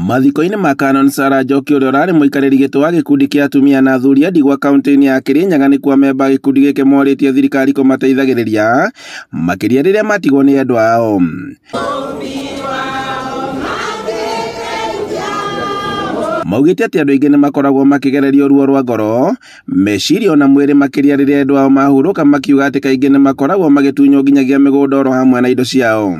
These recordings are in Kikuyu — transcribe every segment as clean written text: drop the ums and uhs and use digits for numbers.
Mathiko-inĩ ma Canon Sarah Njoki ũrĩa ũrarĩ mũikarĩri gĩtĩ wa gĩkundi kĩa atumia na athuri a ndigwa kaunti-inĩ ya Kirinyaga nĩkuo amemba a gĩkundi gĩkĩ morĩtie thirikari kũmateithagĩrĩria makĩria rĩrĩa matigwo nĩ endwa ao. Maugĩte atĩ andũ aingĩ nĩ makoragwo makĩgererio ruo rwa ngoro, meciria ona mwĩrĩ makĩria rĩrĩa endwa ao mahurũka, makiuga atĩ kaingĩ nĩ makoragwo magĩtunywo nginyagia mĩgũnda oro hamwe na indo ciao.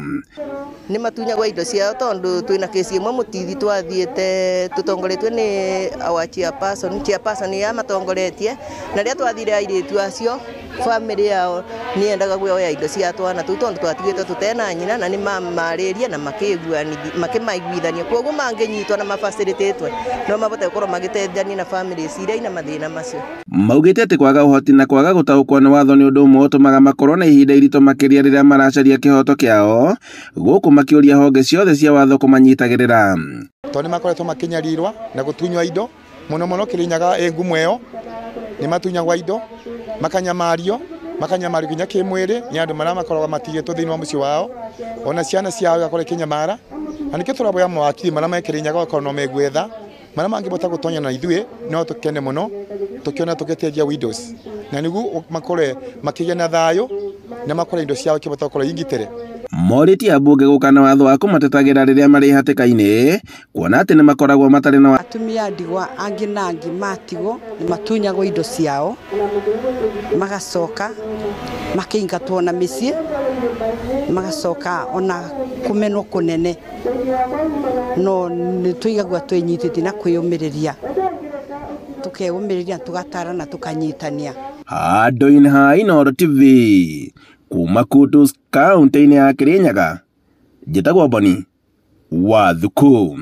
Nĩ matunyagwo indo ciao tondu twina kesi ĩmwe mũtithi twathiĩte tũtongoretio nĩ our chairperson, chairperson ya matongoretie, na rĩrĩa twathire airĩtu acio family yao nĩ yendaga kuoya indo cia twana tũu tondu twatigĩtwo tũtena nyina, na nĩ mamarĩrie na makĩmaiguithania, koguo mangĩnyitwo na mabacĩrĩtĩtwe no mabote gũkorwo magĩteithania na families iria ina mathĩna macio. Maugĩte atĩ kwaga ũhoti na kwaga gũtaũkwo nĩ watho nĩ ũndũ ũmwe ũtũmaga makorwo na ihinda iritũ makĩria rĩrĩa maracaria kĩhoto kĩao, gũkũ makĩũria honge ciothe cia watho kũmanyitagĩrĩra. Tondũ nĩ makoretwo makĩnyarirwa na gũtunywo indo mũno mũno Kirinyaga ĩ ngumo ĩyo, nĩ matunyagwo indo makanyamario, makanyamario nginya kĩmwĩrĩ nĩ andũ marĩa makoragwo matigĩtwo thĩinĩ wa mũciĩ wao, ona ciana ciao igakorwo ikĩnyamara, na nĩkĩo tũraboya mawakiri marĩa me Kirinyaga okorwo no megwetha marĩa mangĩbota gũtonya na ithuĩ no tũkene mũno tũkĩona tũgĩteithia widows, na nĩguo makorwe makĩgĩa na thayũ na makorwe indo ciao ikĩbota gũkorwo ingitĩre. Morĩtie ambunge gũka na watho wa kũmatetagĩra rĩrĩa marĩ hatĩka-inĩ, kuona atĩ nĩ makoragwo matarĩ na atumia ndigwa angĩ na angĩ matigwo nĩ matunyagwo indo ciao, magacoka makĩingatwo na mĩciĩ, magacoka ona kũmenwo kũnene, no nĩ tũigagua twĩnyitĩtie na kwĩyũmĩrĩria, tũkeyũmĩrĩria tũgatarana tũkanyitania. Handũ-inĩ ha Inooro TV kuma Kutus kaunti-inĩ ya Kirinyaga, njĩtagwo Boni wa Thuku.